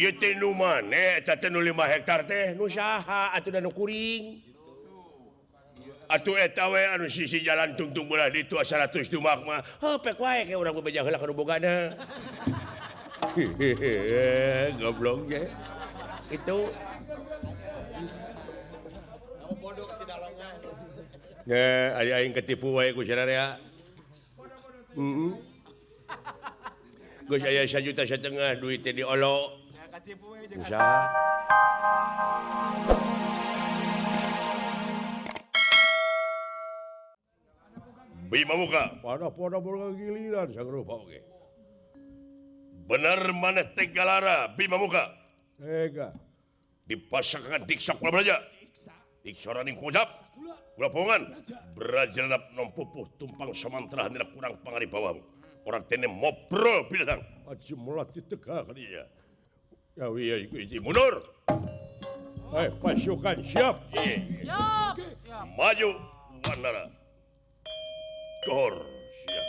Ieu teh nu maneh eta teh nu 5 hektar teh nu saha atuh da nu kuring. Atuh eta we anu sisi jalan tungtung belah ditu 100 tumak mah. Heuh pek wae ke urang bebeja heula ka nu bogana. Goblok ge. Itu ya, ari aing ketipu wae ku sararea. Heeh. Geus aya 1,5 juta duit teh diolo. Usaha. Bima muka, pada-pada boga giliran sagrupa oge. Bener maneh teh galara Bima muka. Tega. Dipasangkan diksa kula beraja. Diksa raning pojap. Kula pongan. Beraja nompupuh tumpang samantra dina kurang pangari bawamu. Orang tene mobrol binatang. Aji melati tegak dia. Ya iya iku hiji mundur. Hai pasukan siap. Siap. Maju Wanara. Dor siap.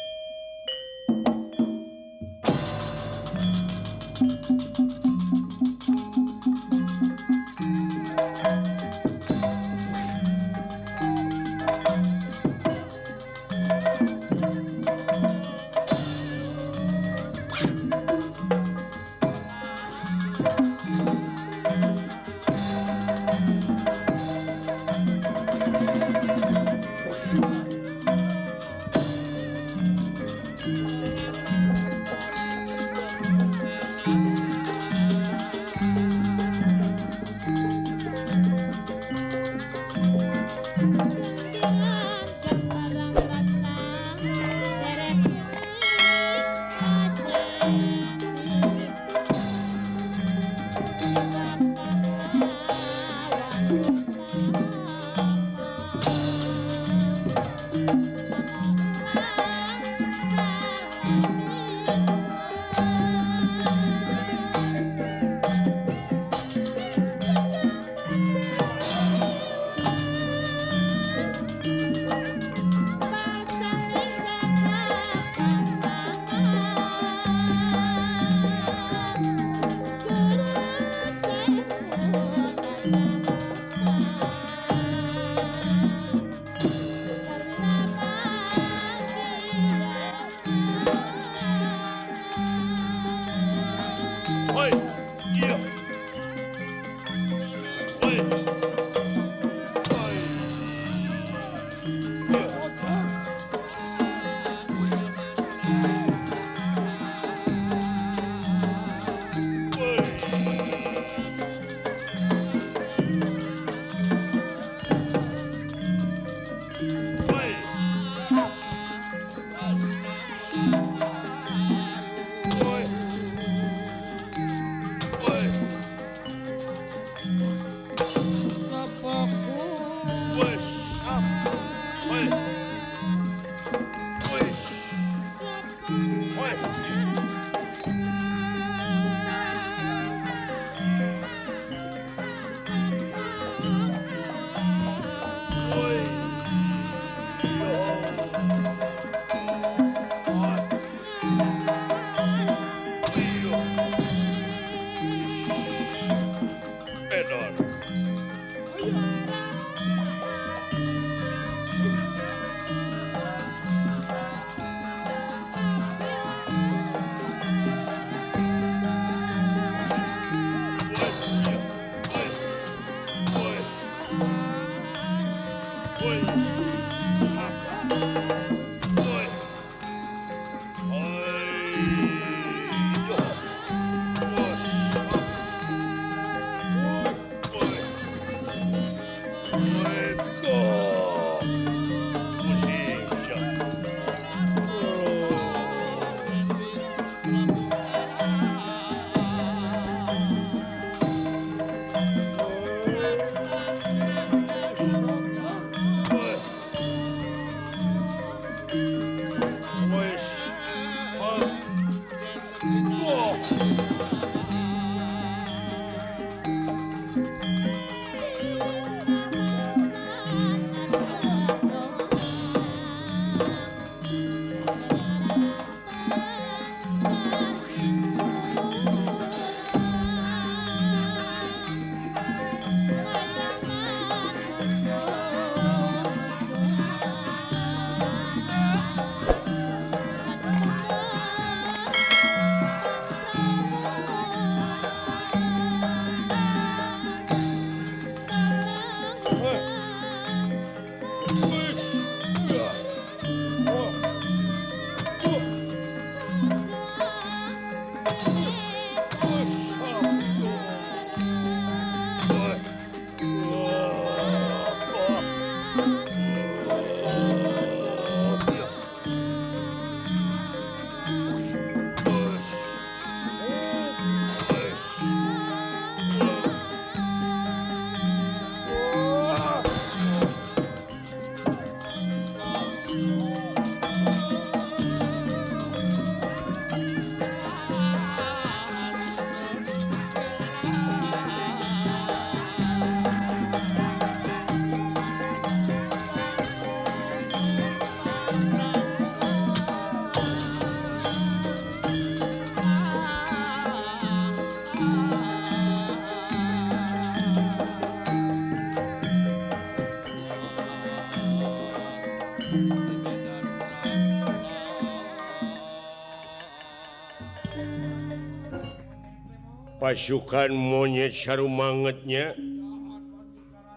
Pasukan monyet sarumangetnya.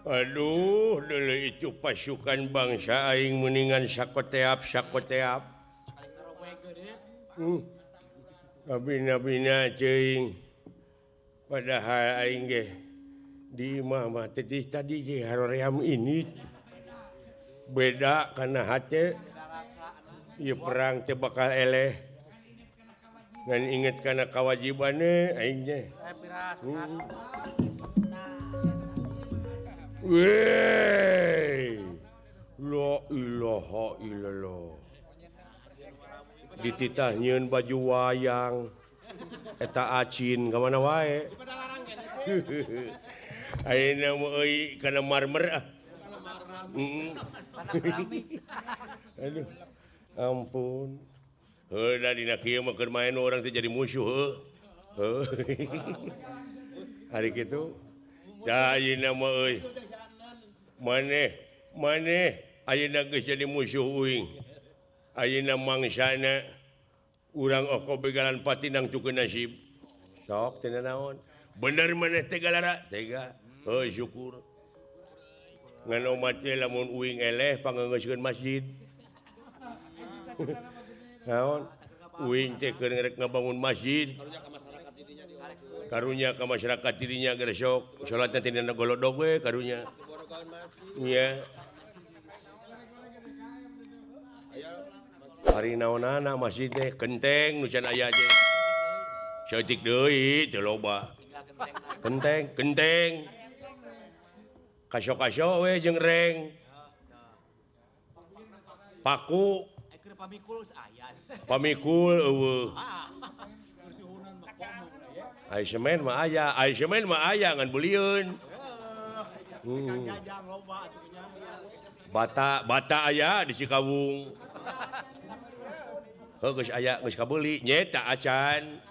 Aduh, dulu itu pasukan bangsa aing mendingan sakoteap sakoteap. Abina-bina ceuing. Padahal aing ge di imah mah teh tadi ge haroream ini. Beda kana hate. Ieu perang teh bakal eleh. Ngan inget kana kawajibane aing teh. Wey, la ilaha illallah. Dititah nyieun baju wayang, eta acin ka mana wae. Ayeuna mah euy kana marmer ah. Aduh, ampun. Heuh da dina kieu mah keur maen urang teh jadi musuh heuh. Hari kitu da ayeuna mah euy. Maneh, maneh ayeuna geus jadi musuh uing. Ayeuna mangsana urang oko begalan patinang cukeun nasib. Sok teu naon. Bener maneh teh galara? Tega. Heuh syukur. Ngan omat teh lamun uing eleh pangeungeuskeun masjid. Naon? Uing teh keur rek ngabangun masjid. Karunya ka masyarakat dirinya geus sok salatna teh dina golodog we karunya. Iya. Hari naonana masjid teh kenteng nu can aya ge. Saeutik deui teu loba. Kenteng, kenteng. Kaso-kaso we jeung reng. Paku. Pamikul eueuh. Ai semen mah aya, ai semen mah aya ngan belieun. Bata, bata aya di Cikawung. Heuh geus aya geus kabeuli nyeta acan.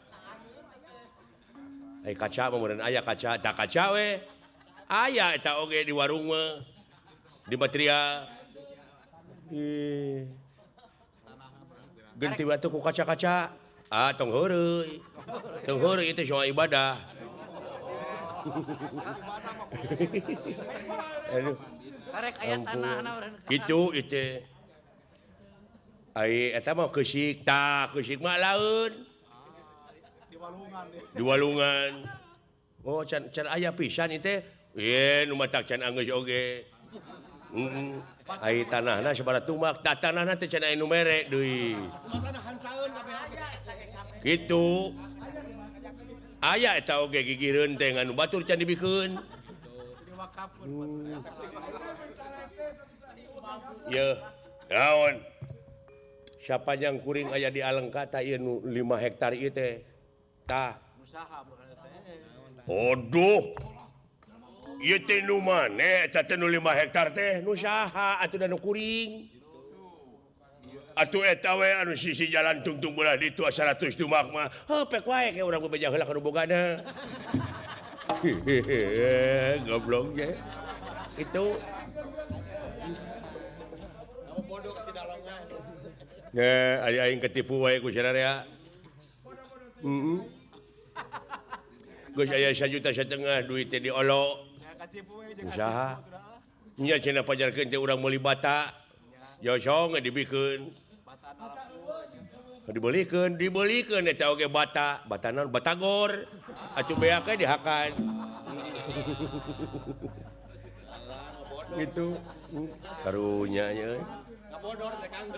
Ai kaca mah meureun aya kaca, tah kaca we. Aya eta oge di warung mah. Di material. Ih. Genti batu ku kaca-kaca. Ah tong heureuy. Tong heureuy itu soal ibadah. Aduh. Karek aya tanahna urang. Kitu ieu. Ai eta mah keusik, tah keusik mah laun. Di walungan. Di walungan. Oh can can aya pisan ieu teh. Ye nu matak can anggeus oge. Heeh. Ai tanahna sabaraha tumak, tah tanahna teh can aya nu mere deui. Kitu. Aya eta oge gigireun teh ngan batur can dibikeun. Yeuh, naon? Sapanjang kuring aya di Alengka tah ieu nu 5 hektar ieu teh. Tah. Aduh. Ieu teh nu maneh eta teh nu 5 hektar teh nu saha atuh da nu kuring. Atuh eta we anu sisi jalan tungtung belah ditu 100 tumak mah. Heuh pek wae ke urang bebeja heula ka nu bogana. Goblok ge. Itu. Nge, ari aing ketipu wae ku sararea. Heeh. Geus aya 1,5 juta duit teh diolo. Usaha. Nya cenah pajarkeun teh urang meuli bata. Josong dibikeun. Dibelikeun, dibelikeun eta oge bata, bata naon? Batagor. Atuh beak we dihakan. Gitu. Karunya nya. Ngabodor teh Kang.